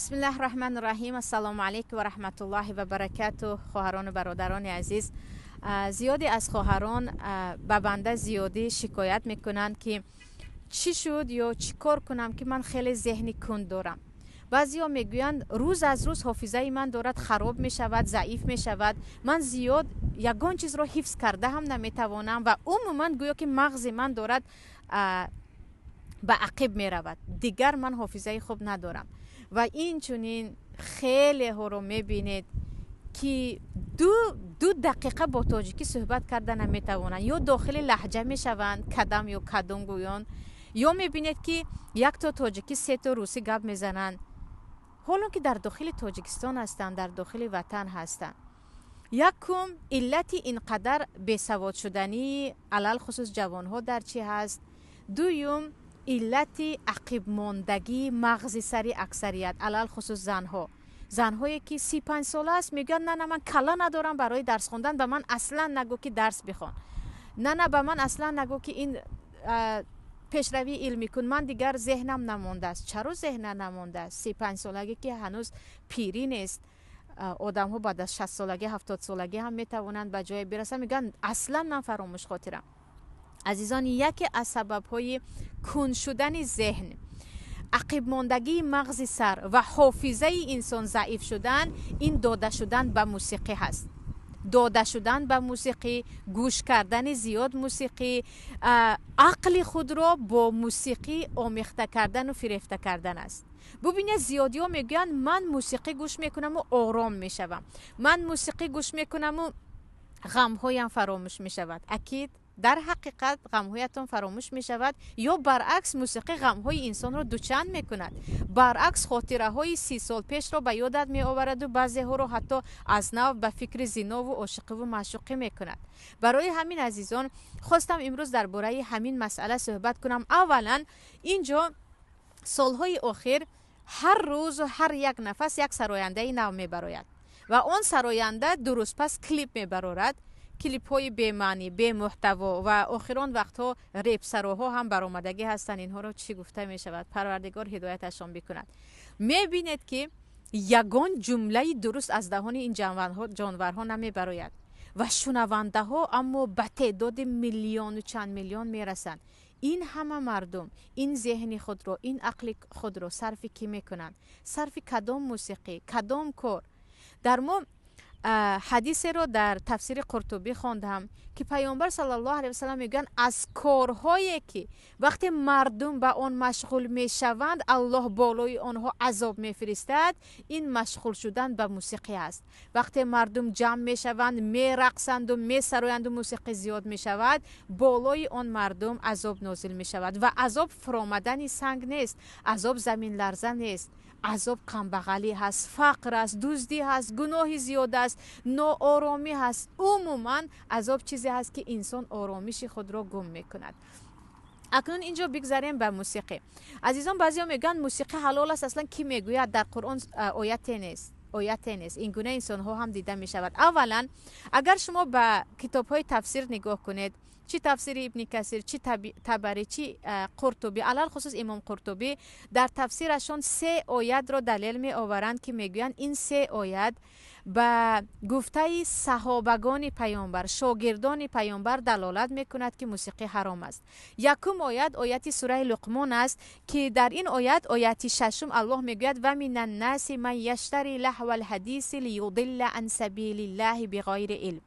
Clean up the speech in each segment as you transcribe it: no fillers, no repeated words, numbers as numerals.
Бисмиллаҳи раҳмани раҳим. Ассалому алайкум ва раҳматуллоҳи ва баракату. Хоҳарону бародарони азиз, зиёде аз хоҳарон ба банда зиёдӣ шикоят мекунанд, ки чӣ шуд ё чӣ кор кунам, ки ман хеле зеҳни кунд дорам. Баъзеҳо мегӯянд, рӯз аз рӯз ҳофизаи ман дорад хароб мешавад, заиф мешавад, ман зиёд ягон чизро ҳифз карда ҳам наметавонам ва умуман гӯё ки мағзи ман дорад ба ақиб меравад, дигар ман ҳофизаи хуб надорам. Ва инчунин хелеҳоро мебинед, ки ду дақиқа бо тоҷикӣ суҳбат карда наметавонанд, ё дохили лаҳҷа мешаванд, кадам ё кадом гӯён, ё мебинед, ки якто тоҷикӣ, сето русӣ гап мезананд, ҳоло ки дар дохили Тоҷикистон ҳастанд, дар дохили ватан ҳастанд. Якум, иллати ин қадар бесавод шудании алалхусус ҷавонҳо дар чӣ ҳаст? Дуюм, иллати ақибмондагии мағзи сари аксарият, алалхусус занҳо. Занҳое ки 35 сола аст, мегӯянд: «На, на, ман калла надорам барои дарс хондан, ба ман аслан нагӯ, ки дарс бихон, на, на, ба ман аслан нагӯ, ки ин пешравии илмӣ кун, ман дигар зеҳнам намондааст». Чаро зеҳна намондааст? 35 солагӣ ки ҳанӯз пирӣ нест. Одамҳо баъд аз 60 солагӣ, 70 солагӣ ҳам метавонанд ба ҷое бирасанд. Мегӯянд: «Аслан ман фаромӯшхотирам». Азизон, яке аз сабабҳои кунд шудани зеҳн, ақибмондагии мағзи сар ва ҳофизаи инсон заиф шудан, ин дода шудан ба мусиқӣ ҳаст. Дода шудан ба мусиқӣ, гӯш кардани зиёд мусиқӣ, ақли худро бо мусиқӣ омехта кардану фирефта кардан аст. Бубинед, зиёдиҳо мегӯянд: «Ман мусиқӣ гӯш мекунаму ором мешавам, ман мусиқӣ гӯш мекунаму ғамҳоям фаромӯш мешавад». Акид, дар ҳақиқат ғамҳоятон фаромӯш мешавад ё баръакс, мусиқӣ ғамҳои инсонро дучанд мекунад, баръакс, хотираҳои 30 сол пешро ба ёдат меовараду баъзеҳоро ҳатто аз нав ба фикри зинову ошиқиву маъшуқӣ мекунад. Барои ҳамин, азизон, хостам имрӯз дар бораи ҳамин масъала суҳбат кунам. Аввалан, ин ҷо солҳои охир ҳар рӯзу ҳар як нафас як сарояндаи нав мебарояд ва он сароянда 2 рӯз пас клип мебарорад, клипҳои бемаънӣ, бемуҳтаво. Ва охирон вақтҳо репсароҳо ҳам баромадагӣ ҳастанд. Инҳоро чӣ гуфта мешавад? Парвардигор ҳидояташон бикунад. Мебинед, ки ягон ҷумлаи дуруст аз даҳони ин ҷонварҳо намебарояд ва шунавандаҳо аммо ба теъдоди миллиону чанд миллион мерасанд. Ин ҳама мардум ин зеҳни худро, ин ақли худро сарфи кӣ мекунанд? Сарфи кадом мусиқӣ, кадом кор? Дар мо ҳадисеро дар тафсири Қуртубӣ хондам, ки Паёнбар саллаллоҳу алайҳи васалам мегӯянд: «Аз корҳое ки вақте мардум ба он машғул мешаванд, Аллоҳ болои онҳо азоб мефиристад, ин машғул шудан ба мусиқӣ аст». Вақте мардум ҷамъ мешаванд, мерақсанду месароянду мусиқӣ зиёд мешавад, болои он мардум азоб нозил мешавад. Ва азоб фуромадани санг нест, азоб заминларза нест, азоб камбағалӣ ҳаст, фақр аст, дуздӣ ҳаст, гуноҳи зиёд аст, нооромӣ ҳаст. Умуман, азоб чизе ҳаст, ки инсон оромиши худро гум мекунад. Акнун инҷо бигзарем ба мусиқӣ. Азизон, баъзеҳо мегӯянд, мусиқӣ ҳалол аст, аслан кӣ мегӯяд, дар Қуръон ояте нест, ояте нест. Ин гуна инсонҳо ҳам дида мешавад. Аввалан, агар шумо ба китобҳои тафсир нигоҳ кунед, чӣ тафсири Ибни Касир, чӣ Табарӣ, чӣ Қуртубӣ, алалхусус имом Қуртубӣ, дар тафсирашон се оятро далел меоваранд, ки мегӯянд, ин се оят ба гуфтаи саҳобагони Паёнбар, шогирдони Паёнбар далолат мекунад, ки мусиқӣ ҳаром аст. Якум оят ояти сураи Луқмон аст, ки дар ин оят, ояти шашум, Аллоҳ мегӯяд: «Ва мина ннаси ман яштари лаҳва лҳадиси лиюдилла ан сабилиллаҳи биғайри илм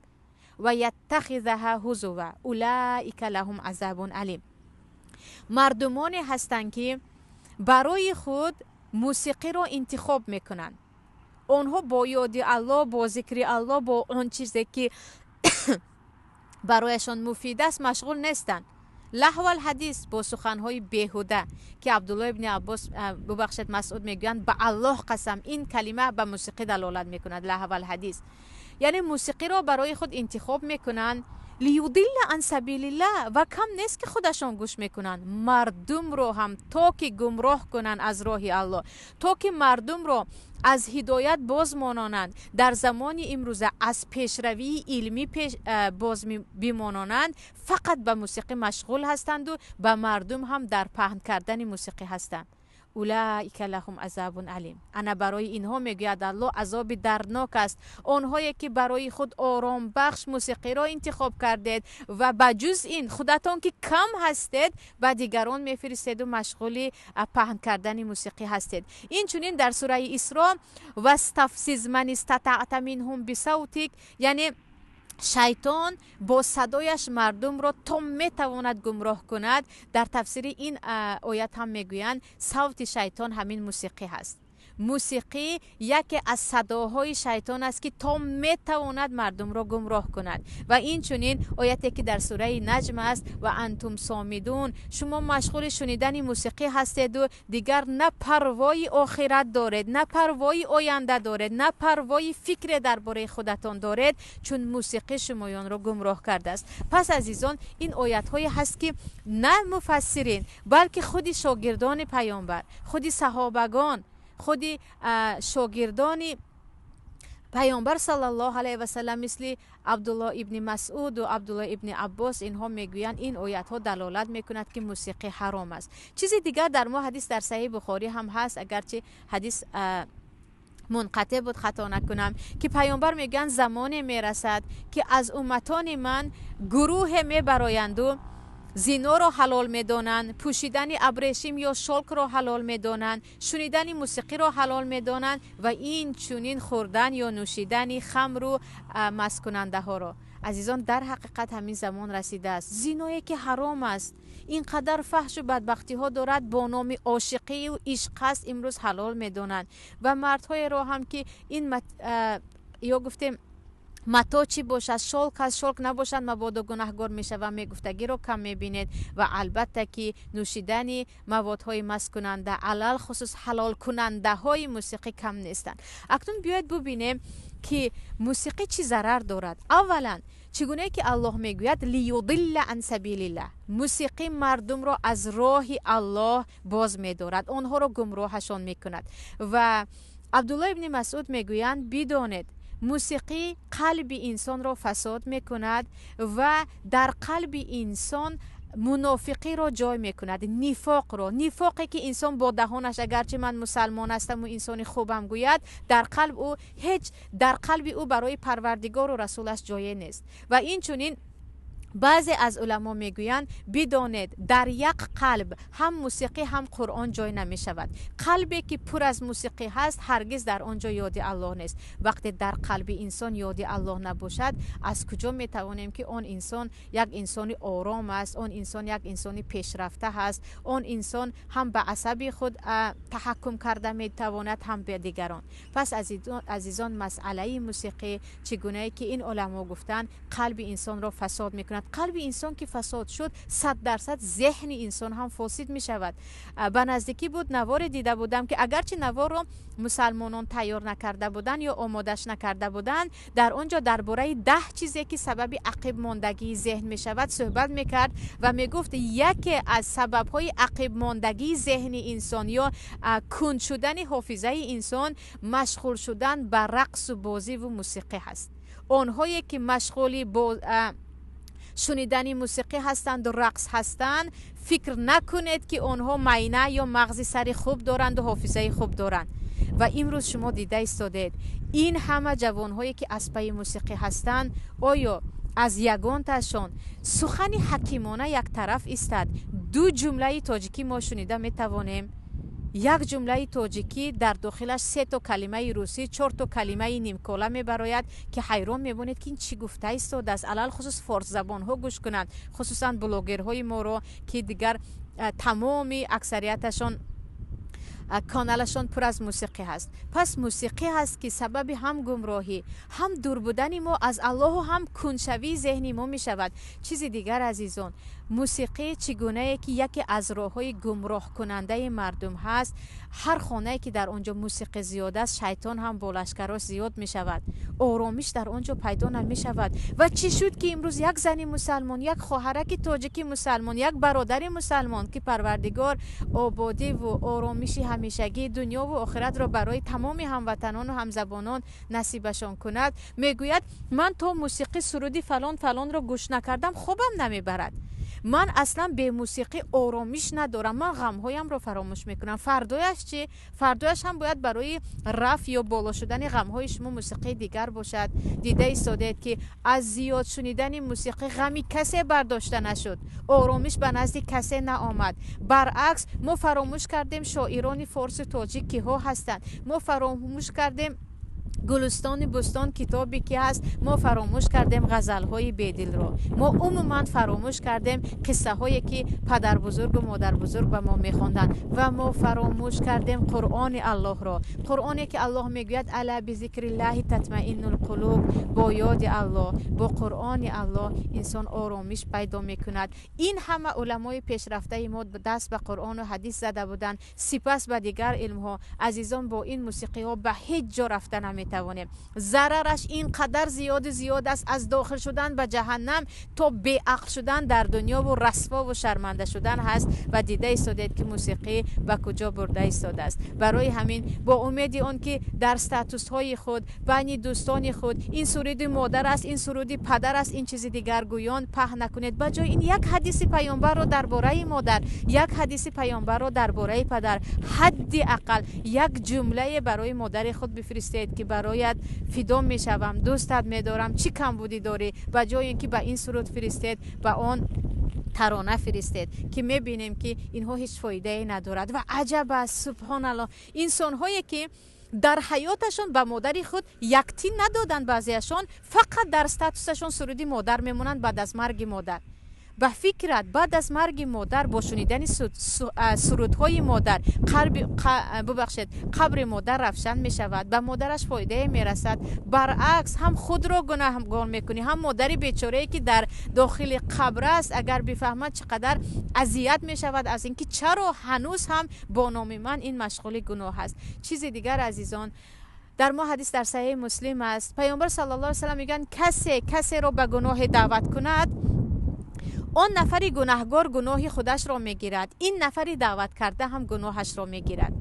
ва яттахизаҳа ҳузува улаика лаҳум азабун алим». Мардумоне ҳастанд, ки барои худ мусиқиро интихоб мекунанд. Онҳо бо ёди Аллоҳ, бо зикри Аллоҳ, бо он чизе ки барояшон муфид аст, машғул нестанд. Лаҳвал ҳадис, бо суханҳои беҳуда, ки Абдулло ибни Аббос, бубахшед, Масъуд мегӯянд: «Ба Аллоҳ қасам, ин калима ба мусиқӣ далолат мекунад». Лаҳвал ҳадис, яъне мусиқиро барои худ интихоб мекунанд. Лиюдилла ан сабилиллаҳ, ва кам нест, ки худашон гӯш мекунанд, мардумро ҳам, то ки гумроҳ кунанд аз роҳи Аллоҳ, то ки мардумро аз ҳидоят боз мононанд, дар замони имрӯза аз пешравии илмӣ боз бимононанд. Фақат ба мусиқӣ машғул ҳастанду ба мардум ҳам дар паҳн кардани мусиқӣ ҳастанд. Улаика лаҳум азабун алим. Ана барои инҳо, мегӯяд Аллоҳ, азоби дарднок аст. Онҳое ки барои худ оромбахш мусиқиро интихоб кардед ва ба ҷуз ин худатон ки кам ҳастед, ба дигарон мефиристеду машғули паҳн кардани мусиқӣ ҳастед. Инчунин дар сураи Исро: вастафзиз ман истатаъта минҳум бисавтик, яъне шайтон бо садояш мардумро то метавонад гумроҳ кунад. Дар тафсири ин оят ҳам мегӯянд, савти шайтон ҳамин мусиқӣ ҳаст. Мусиқӣ яке аз садоҳои шайтон аст, ки то метавонад мардумро гумроҳ кунад. Ва инчунин ояте ки дар сураи Наҷм аст: ва антум сомидун, шумо машғули шунидани мусиқӣ ҳастеду дигар на парвои охират доред, на парвои оянда доред, на парвои фикре дар бораи худатон доред, чун мусиқӣ шумоёнро гумроҳ кардааст. Пас, азизон, ин оятҳое ҳаст, ки на муфассирин, балки худи шогирдони паёмбар, худи саҳобагон, худи шогирдони паёмбар саллаллоҳу алайҳи васалам, мисли Абдулло ибни Масъуду Абдулло ибни Аббос, инҳо мегӯянд, ин оятҳо далолат мекунад, ки мусиқӣ ҳаром аст. Чизи дигар, дар мо ҳадис дар Саҳиҳи Бухорӣ ҳам ҳаст, агарчи ҳадис мунқатеъ буд, хато накунам, ки паёмбар мегӯянд, замоне мерасад, ки аз умматони ман гурӯҳе мебароянду зиноро ҳалол медонанд, пӯшидани абрешим ё шолкро ҳалол медонанд, шунидани мусиқиро ҳалол медонанд ва ин чунин хӯрдан ё нӯшидани хамру масткунандаҳоро. Азизон, дар ҳақиқат ҳамин замон расидааст. Зиное ки ҳаром аст, ин қадар фаҳшу бадбахтиҳо дорад, бо номи ошиқию ишқ аст, имрӯз ҳалол медонанд. Ва мардҳоеро ҳам ки ин ё гуфтем мато чӣ бошад, шолк аст, шолк набошад, мабодо гунаҳгор мешавам мегуфтагиро кам мебинед. Ва албатта ки нӯшидани маводҳои масткунанда, алалхусус ҳалолкунандаҳои мусиқӣ кам нестанд. Акнун биёед бубинем, ки мусиқӣ чӣ зарар дорад. Аввалан, чӣ гунае ки Аллоҳ мегӯяд: лиюдилла ан сабилиллаҳ, мусиқӣ мардумро аз роҳи Аллоҳ боз медорад, онҳоро гумроҳашон мекунад. Ва Абдулло ибни Масъуд мегӯянд, бидонед, мусиқӣ қалби инсонро фасод мекунад ва дар қалби инсон мунофиқиро ҷой мекунад, нифоқро. Нифоқе ки инсон бо даҳонаш агарчи ман мусалмон ҳастаму инсони хубам гӯяд, дар қалб ӯ ҳеҷ, дар қалби ӯ барои Парвардигору расулаш ҷое нест. Ва инчунин баъзе аз уламо мегӯянд, бидонед, дар як қалб ҳам мусиқӣ, ҳам Қуръон ҷой намешавад. Қалбе ки пур аз мусиқӣ ҳаст, ҳаргиз дар он ҷо ёди Аллоҳ нест. Вақте дар қалби инсон ёди Аллоҳ набошад, аз куҷо метавонем, ки он инсон як инсони ором аст, он инсон як инсони пешрафта ҳаст, он инсон ҳам ба асаби худ таҳаккум карда метавонад, ҳам ба дигарон? Пас, азизон, масъалаи мусиқӣ, чӣ гунае ки ин уламо гуфтанд, қалби инсонро фасод мекунад. Қалби инсон ки фасод шуд, 100% зеҳни инсон ҳам фосид мешавад. Ба наздикӣ буд, наворе дида будам, ки агарчи наворро мусалмонон тайёр накарда буданд ё омодаш накарда буданд, дар он ҷо дар бораи 10 чизе ки сабаби ақибмондагии зеҳн мешавад суҳбат мекард ва мегуфт, яке аз сабабҳои ақибмондагии зеҳни инсон ё кунд шудани ҳофизаи инсон машғул шудан ба рақсу бозиву мусиқӣ ҳаст. Онҳое ки машғули шунидани мусиқӣ ҳастанду рақс ҳастанд, фикр накунед, ки онҳо майна ё мағзи сари хуб доранду ҳофизаи хуб доранд. Ва имрӯз шумо дида истодед, ин ҳама ҷавонҳое ки аз пайи мусиқӣ ҳастанд, оё аз ягонташон сухани ҳакимона як тараф истад, ду ҷумлаи тоҷикӣ мо шунида метавонем? Як ҷумлаи тоҷикӣ дар дохилаш сето калимаи русӣ, чорто калимаи нимкола мебарояд, ки ҳайрон мемонед, ки ин чӣ гуфта истодааст. Алалхусус форсзабонҳо гӯш кунанд, хусусан блогерҳои моро, ки дигар тамоми аксарияташон каналашон пур аз мусиқӣ ҳаст. Пас мусиқӣ ҳаст, ки сабаби ҳам гумроҳӣ, ҳам дур будани мо аз Аллоҳу, ҳам кундшавии зеҳни мо мешавад. Чизи дигар, азизон, мусиқӣ чӣ гунае ки яке аз роҳҳои гумроҳкунандаи мардум ҳаст, ҳар хонае ки дар он ҷо мусиқӣ зиёд аст, шайтон ҳам бо лашкарош зиёд мешавад, оромиш дар он ҷо пайдо намешавад. Ва чӣ шуд, ки имрӯз як зани мусалмон, як хоҳараки тоҷики мусалмон, як бародари мусалмон, ки Парвардигор ободиву оромиши ҳамешагии дунёву охиратро барои тамоми ҳамватанону ҳамзабонон насибашон кунад, мегӯяд, ман то мусиқӣ суруди фалон фалонро гӯш накардам, хобам намебарад. Ман аслан бе мусиқӣ оромиш надорам, ман ғамҳоямро фаромӯш мекунам. Фардояш чӣ? Фардояш ҳам бояд барои рафъ ё боло шудани ғамҳои шумо мусиқии дигар бошад. Дида истодед, ки аз зиёд шунидани мусиқӣ ғами касе бардошта нашуд, оромиш ба назди касе наомад. Баръакс, мо фаромӯш кардем шоирони форсу тоҷик киҳо ҳастанд, мо фаромӯш кардем Гулистони Бӯстон китобе ки ҳаст, мо фаромӯш кардем ғазалҳои Бедилро, мо умуман фаромӯш кардем қиссаҳое ки падарбузургу модарбузург ба мо мехонданд ва мо фаромӯш кардем Қуръони Аллоҳро. Қуръоне ки Аллоҳ мегӯяд: ألا بذكر الله تطمئن القلوب. Бо ёди Аллоҳ, бо Қуръони Аллоҳ инсон оромиш пайдо мекунад. Ин ҳама уламои пешрафтаи мо даст ба Қуръону ҳадис зада буданд, сипас ба дигар илмҳо. Азизон, бо ин мусиқиҳо ба ҳеҷ ҷо рафта наметавонем. Зарараш ин қадар зиёду зиёд аст, аз дохил шудан ба ҷаҳаннам то беақл шудан дар дунёву расвову шарманда шудан ҳаст. Ва дида истодед, ки мусиқӣ ба куҷо бурда истодааст. Барои ҳамин, бо умеди он ки дар статусҳои худ, байни дӯстони худ ин суруди модар аст, ин суруди падар аст, ин чизи дигар гӯён паҳн накунед. Ба ҷои ин як ҳадиси паёмбарро дар бораи модар, як ҳадиси паёмбарро дар бораи падар, ҳадди ақал як ҷумлае барои модари худ бифиристед, ки бароят фидо мешавам, дӯстат медорам, чӣ камбудӣ дорӣ. Ба ҷои ин ки ба ин суруд фиристед, ба он тарона фиристед, ки мебинем, ки инҳо ҳеҷ фоидае надорад. Ва аҷаб аст, субҳоналлоҳ, инсонҳое ки дар ҳаёташон ба модари худ як тин надоданд, баъзеашон фақат дар статусашон суруди модар мемонанд. Баъд аз марги модар, ба фикрат, баъд аз марги модар бо шунидани сурудҳои модар, бубахшед, қабри модар равшан мешавад, ба модараш фоидае мерасад? Баръакс, ҳам худро гунаҳгор мекунӣ, ҳам модари бечорае, ки дар дохили қабр аст, агар бифаҳмад, чӣ қадар азият мешавад аз ин ки чаро ҳанӯз ҳам бо номи ман ин машғули гуноҳ аст. Чизи дигар, азизон, дар мо ҳадис дар Саҳеҳи Муслим аст. Паёмбар саллаллоҳу алайҳи васаллам мегӯянд: касе касеро ба гуноҳе даъват кунад, он нафари гунаҳгор гуноҳи худашро мегирад, ин нафари даъват карда ҳам гуноҳашро мегирад.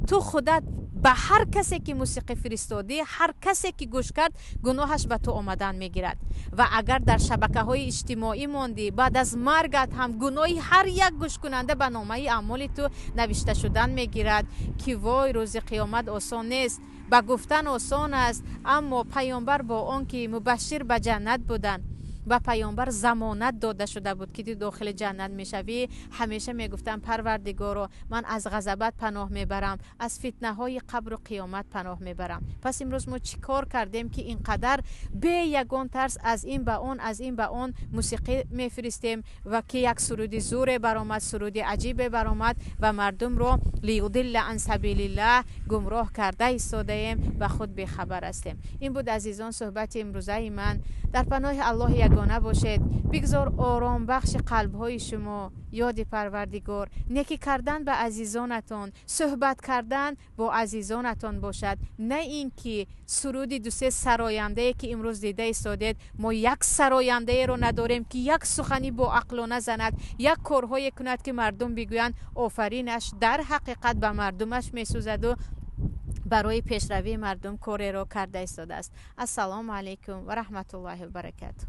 Ту худат ба ҳар касе ки мусиқӣ фиристодӣ, ҳар касе ки гӯш кард, гуноҳаш ба ту омадан мегирад. Ва агар дар шабакаҳои иҷтимоӣ мондӣ, баъд аз маргат ҳам гуноҳи ҳар як гӯшкунанда ба номаи аъмоли ту навишта шудан мегирад, ки вой, рӯзи қиёмат осон нест. Ба гуфтан осон аст, аммо паёмбар бо он ки мубашшир ба ҷаннат буданд, ба паёмбар замонат дода шуда буд, ки ту дохили ҷаннат мешавӣ, ҳамеша мегуфтам: «Парвардигоро, ман аз ғазабат паноҳ мебарам, аз фитнаҳои қабру қиёмат паноҳ мебарам». Пас имрӯз мо чӣ кор кардем, ки ин қадар бе ягон тарс аз ин ба он, аз ин ба он мусиқӣ мефиристем ва ки як суруди зуре баромад, суруди аҷибе баромад ва мардумро ليضل عن سبيل الله гумроҳ карда истодаем ва худ бехабар ҳастем. Ин буд, азизон, суҳбати имрӯзаи ман. Дар паноҳи Аллоҳи ягона бошед. Бигзор оромбахши қалбҳои шумо ёди Парвардигор, некӣ кардан ба азизонатон, суҳбат кардан бо азизонатон бошад, на ин ки суруди дусе сарояндае, ки имрӯз дида истодед. Мо як сарояндаеро надорем, ки як сухани боақлона занад, як корҳое кунад, ки мардум бигӯянд: «Офаринаш, дар ҳақиқат ба мардумаш месӯзаду барои пешравии мардум кореро карда истодааст». Ассалому алайкум ва раҳматуллоҳи ва баракатуҳ.